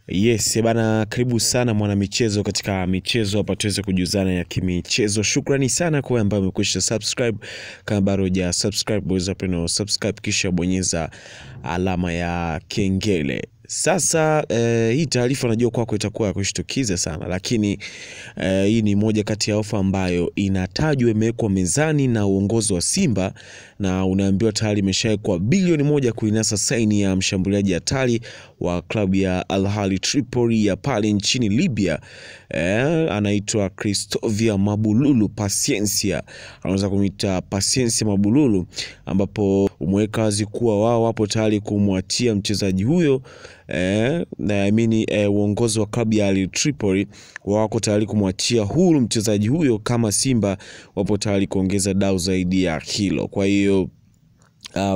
Yes, bana, karibu sana mwanamichezo katika michezo hapa tuweze kujuzana ya kimichezo. Shukrani sana kwa ambaye umekwisha subscribe. Kama bado huja subscribe, bonyeza peno subscribe kisha bonyeza alama ya kengele. Sasa hii taarifa najua kwako itakuwa ya kushtukiza sana, lakini hii ni moja kati ya ofa ambayo inatajwa imewekwa mezani na uongozi wa Simba, na unaambiwa tayari imeshawekwa bilioni 1 kuinasa saini ya mshambuliaji hatari wa klabu ya Al Ahly Tripoli ya pale nchini Libya. Anaitwa Christovia Mabululu Paciencia, anaweza kumuita Paciencia Mabululu, ambapo umeweka wazi kuwa wao wapo tayari kumwachia mchezaji huyo. Naamini uongozi wa klabu ya Al Tripoli wako tayari kumwachia huru mchezaji huyo kama Simba wapo tayari kuongeza dau zaidi ya hilo. Kwa hiyo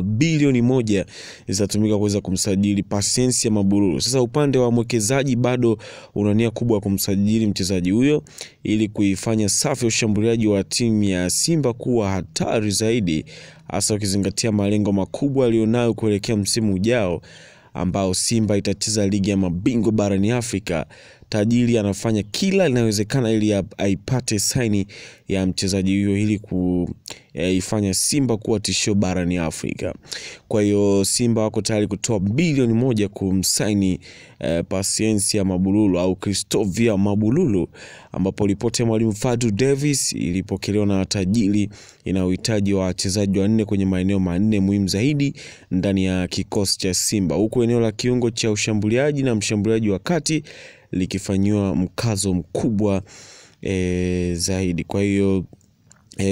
bilioni 1 zitatumika kuweza kumsajili Paciencia Mabululu. Sasa upande wa mwekezaji bado una nia kubwa kumsajili mchezaji huyo ili kuifanya safu ya ushambuliaji wa timu ya Simba kuwa hatari zaidi, hasa ukizingatia malengo makubwa alionayo kuelekea msimu ujao ambao Simba itacheza ligi ya mabingwa barani Afrika. Tajiri anafanya kila linalowezekana ili aipate saini ya mchezaji huyo ili kuifanya Simba kuwa tishio barani Afrika. Kwa hiyo Simba wako tayari kutoa bilioni 1 kumsaini Paciencia Mabululu au Christovia Mabululu, ambapo ripoti ya mwalimu Fadu Davis ilipokelewa na tajiri ina uhitaji wa wachezaji 4 kwenye maeneo 4 muhimu zaidi ndani ya kikosi cha Simba, huku eneo la kiungo cha ushambuliaji na mshambuliaji wa kati likifanyiwa mkazo mkubwa zaidi. Kwa hiyo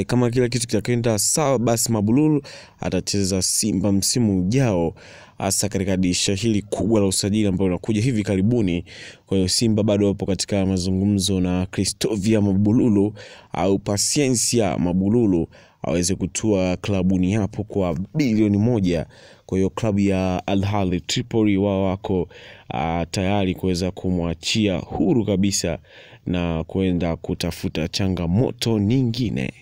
kama kila kitu kitakwenda sawa, basi Mabululu atacheza Simba msimu ujao, hasa katika dirisha hili kubwa la usajili ambalo linakuja hivi karibuni. Kwa hiyo Simba bado wapo katika mazungumzo na Christovia Mabululu au Paciencia Mabululu aweze kutua klabuni hapo kwa bilioni 1. Kwa hiyo klabu ya Al Ahly Tripoli wao wako tayari kuweza kumwachia huru kabisa na kwenda kutafuta changamoto nyingine.